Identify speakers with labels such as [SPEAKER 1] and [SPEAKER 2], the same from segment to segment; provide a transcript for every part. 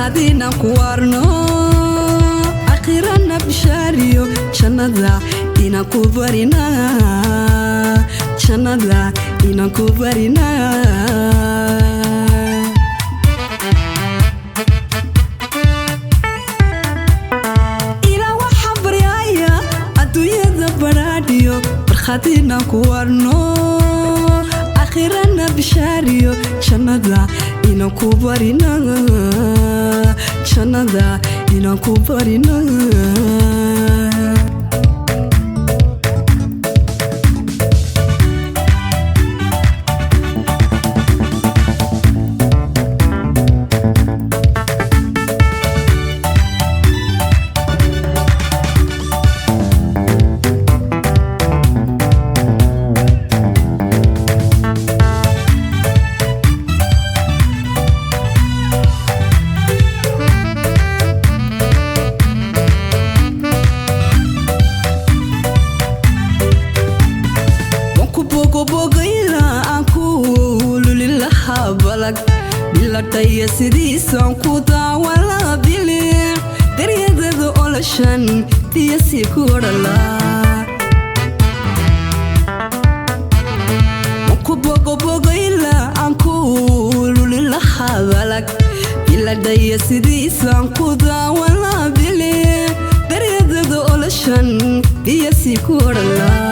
[SPEAKER 1] Barkhadina ku waarno, akhirana bishaariyo, jannada inaan ku barinaa, jannada inaan ku barinaa. Ilaa waxaa baryaaya adduunyada badhaadhiyo, barkhadina ku waarno, akhirana bishaariyo, jannada inaan ku barinaa, jannada inaan ku barinaa. Waan ku bogobogayla, aan ku luli lahaa balag biladhaya, sidiisaan ku daawala bilic daryadada olashan biyasii ku odhalaa. Waan ku bogobogayla, aan ku luli lahaa balag biladhaya, sidiisaan ku daawala bilic daryadada olashan biyasii ku odhalaa.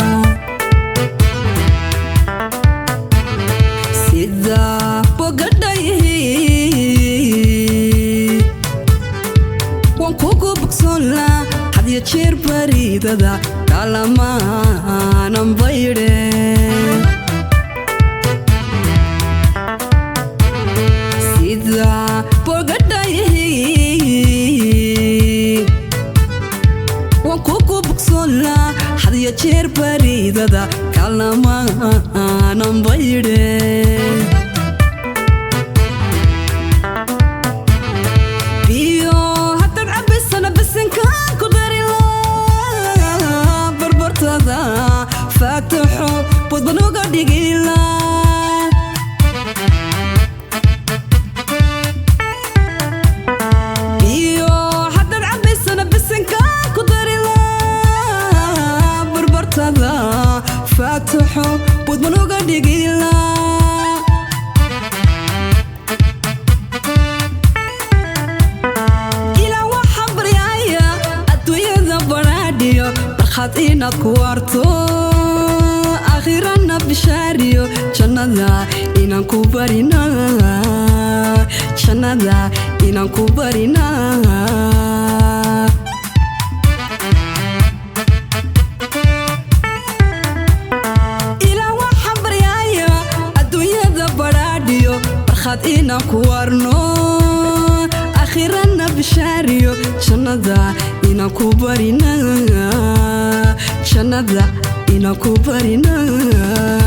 [SPEAKER 1] Sida bogadhayihi waan kugu bogsoonlaa hadyo jeer, baridada kalamaanan baydhe. Sida bogadhayihi waan kugu bogsoonlaa hadyo jeer, baridada kalamaanan baydhe. Biyo haddaad cabbaysana bisinkaan ku darilaa, barbartada faataxo budban uga dhigilaa. Biyo haddaad cabbaysana bisinkaan ku darilaa, barbartada faataxo budban uga dhigilaa. Ilaa waxaa baryaaya adduunyada badhaadhiyo, barkhad inaad ku waarto, akhirana bishaariyo, jannada inaan ku barinaa, jannada inaan ku barinaa. Ilaa waxaa baryaaya adduunyada badhaadhiyo, barkhad inaan ku waarno, akhirana bishaariyo, jannada inaan ku barinaa, jannada inaan ku barinaa.